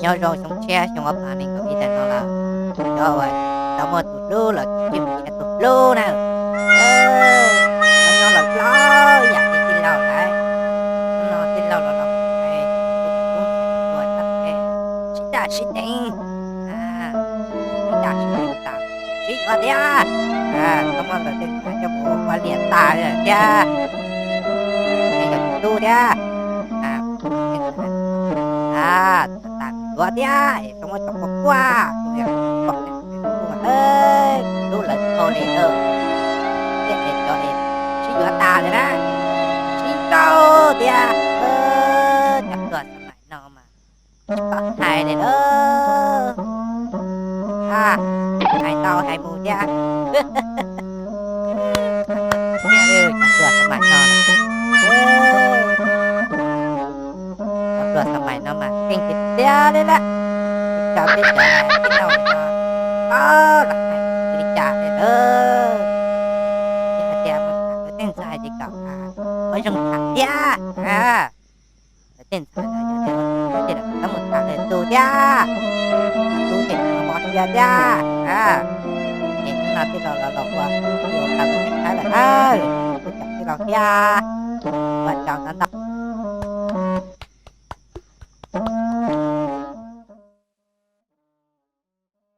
Nyob zoo xyoo tshiab xyoo ob phav nees nkaum ib tag no lawm, cov uas tau muaj tus hlub los tsis mus nrhiav tus hlub na. Nyob los hlob yam li tij laug lawm, hnub no tij laug los los mus, sib daj sib deev, sib daj sib deev tas, sib yuav thiab, tau muaj ntawm tej ntxhais coj mus ua liam tas thiab, yog tus hlub thiab, tas yuav thiab, tau muaj cov quaj quaj, tus hlub lawv dhau li ntawd, thiab es cov es sib yuav tas lawm na, sib nrauj thiab. Cov pluas xab mais no mas tsis paub hais li lawm, hais tau hais mus thiab. Cov pluas xab mais no, cov pluas xab mais no mas keej tiag tiag li lawm. Cov tib cov tij laug no paub los hais li cas li lawm. Yog hais tias mus tham lawv tej ntxhais ces kom muaj zoo tham thiab. Lawv tej ntxhais no yog tias lawv txhob mus tham lawv tus thiab, tus ces mos sia thiab. Ces hnub no tij laug los los ua, ua tau tus me Thaib lawm na, kuv cov tij laug thiab, ua tsaug ntau ntau.